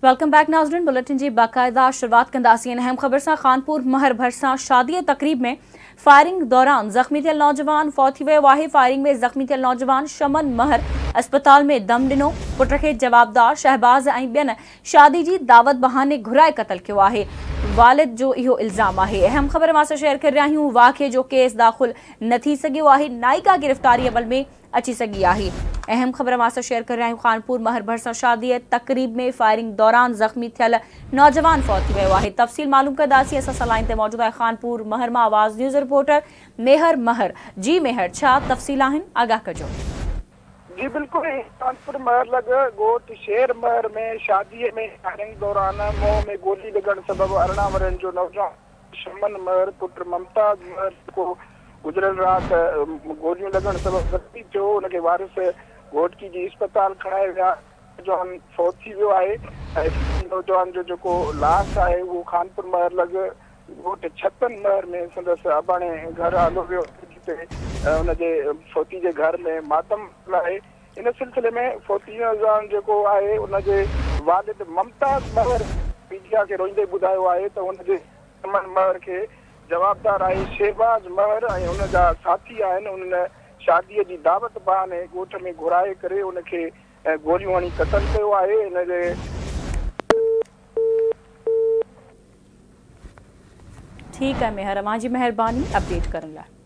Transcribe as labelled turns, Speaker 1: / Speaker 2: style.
Speaker 1: Welcome back नाज़रीन, bulletin जी बाकायदा शुरुआत कंदासीं अहम ख़बर सां। खानपुर महर भरिसां शादी तक़रीब में फायरिंग दौरान ज़ख़्मी थियल नौजवान फौत थी वियो आहे। फायरिंग में ज़ख़्मी थियल नौजवान शमन महर अस्पताल में दम ॾिनो। पुट खे जवाबदार शहबाज़ ऐं ॿियनि शादी जी दावत बहाने घुराए क़तल कयो आहे। वालिद जो इहो इल्ज़ाम आहे। अहम ख़बर मां शेयर करे रहिया आहियूं। वाक़े जो केस दाख़िल न थी सघियो आहे। नायिका गिरफ़्तारी अमल में अची सघी आहे। अहम ख़बर मां शेयर करे रहिया आहियूं। खानपुर महर भरिसां शादी तक़रीब में फायरिंग दौरान ज़ख़्मी थियल नौजवान फौत थी वियो आहे। तफ़सील मालूम कंदासीं। असां सां लाइन ते मौजूद आहे खानपुर महर मां आवाज़ न्यूज़ रिपोर्टर मेहर महर। जी मेहर, छा तफ़सील आहिनि, आगाह कजो।
Speaker 2: जी बिल्कुल, खानपुर महर लॻ ॻोठ शेर महर में शादीअ में फायरिंग दौरान मुंहं में गोली लॻण सबबु 18 वरनि जो नौजवान शमन महर पुट मुमताज़ महर को गुज़िरियल राति गोलियूं लॻण सबबु ज़ख़्मी थियो। हुनखे वारिस घोटकी जी अस्पताल खणाए विया। नौजवान फौत थी वियो आहे ऐं नौजवान जो जेको लाश आहे उहो खानपुर महर लॻ ॻोठ छतन महर में संदसि अबाणे घर आंदो वियो, जिते हुनजे फौती जे घर में मातम आहे। इन सिलसिले में फौती नौजवान जेको आहे उनजे वालिद मुमताज़ महर मीडिया खे रोईंदे ॿुधायो आहे त हुनजे शमन महर खे जवाबदार आहे शहबाज़ महर ऐं हुनजा साथी आहिनि। उन्हनि शादीअ जी दावत बहाने ॻोठ में घुराए करे उनखे गोलियूं हणी क़तल कयो आहे। हिनजे
Speaker 1: ठीकु आहे मेहर, अव्हां जी महिरबानी अपडेट करण लाइ।